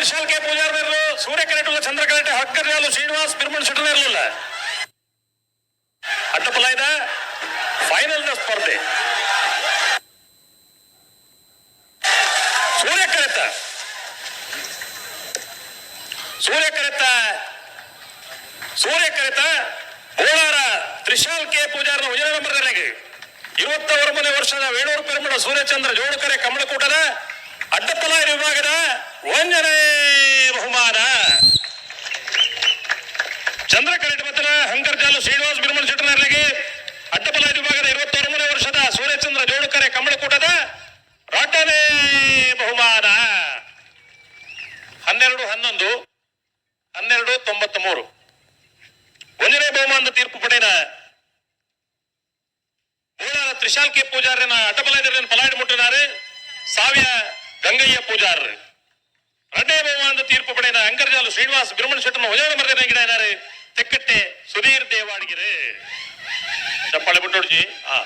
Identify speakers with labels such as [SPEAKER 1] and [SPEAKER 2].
[SPEAKER 1] Trishal K ಪೂಜಾರ್ನೇರ್ಲು. ಸೂರ್ಯ ಕರೆಟುಲ್ಲ ಚಂದ್ರ ಕರೆಟೆ ಹಕ್ಕರ್ಯಾಲು Srinivas ಬಿರ್ಮಣ್ ಶೆಟ್ಟನೇರ್ಲಿಲ್ಲ. ಅಡ್ಡಪಲಾಯ್ದ final ನ ಸ್ಪರ್ಧೆ. ಸೂರ್ಯ ಕರೆತ, ಸೂರ್ಯ ಕರೆತ, ಸೂರ್ಯ ಕರೆತ Bolar Trishal K ಪೂಜಾರನ ಉಜನ ನಂಬರ್ದನೆಗೆ 29ನೇ ವರ್ಷದ ವೇಣೂರು ಪೆರುಮಡ ಸೂರ್ಯಚಂದ್ರ ಜೋಡುಕರೆ ಕಮಲಕೂಟದ ಅಡ್ಡಪಲಾಯ ವಿಭಾಗದ ಒಂಜನೇ ಬಹುಮಾನ. ಚಂದ್ರ ಕರೆಟ ಬತ್ತನ ಹಂಕರ್ಜಾಲು ಶ್ರೀನಿವಾಸ್ ಬಿರ್ಮಲ್ ಶೆಟ್ಟನರ್ಲಿಗೆ ಅಡ್ಡಪಲಾಯ ವಿಭಾಗದ 29ನೇ ವರ್ಷದ ಸೂರ್ಯಚಂದ್ರ ಜೋಡುಕರೆ ಕಮಲಕೂಟದ ರಡ್ಡನೇ ಬಹುಮಾನ. 12-11, 12-93. ಒಂದನೇ ಬಹುಮಾನದ ತೀರ್ಪು ಪಡೆದ ಬೋಳಾರ ತ್ರಿಶಾಲ್ ಕೆ ಪೂಜಾರನ ಅಡ್ಡಪಲಾಯದಲ್ಲಿ ಪಲಾಯ್ ಮುಟ್ಟಿನಾರು ಸಾವ್ಯ ಗಂಗಯ್ಯ ಪೂಜಾರ್. ರಡ್ಡನೇ ಬಹುಮಾನದ ತೀರ್ಪು ಪಡೆದ ಅಂಕರ್ಜಾಲು ಶ್ರೀನಿವಾಸ್ ಬಿರುಮಣ ಶೆಟ್ಟನ ಹೊಜಾನ ಮರದ ತೆಕ್ಕಟ್ಟೆ ಸುಧೀರ್ ದೇವಾಡಿಗೆರೆ. ಚಪ್ಪಾಳೆ ಬಿಟ್ಟೋಡ್ಜಿ. ಆ.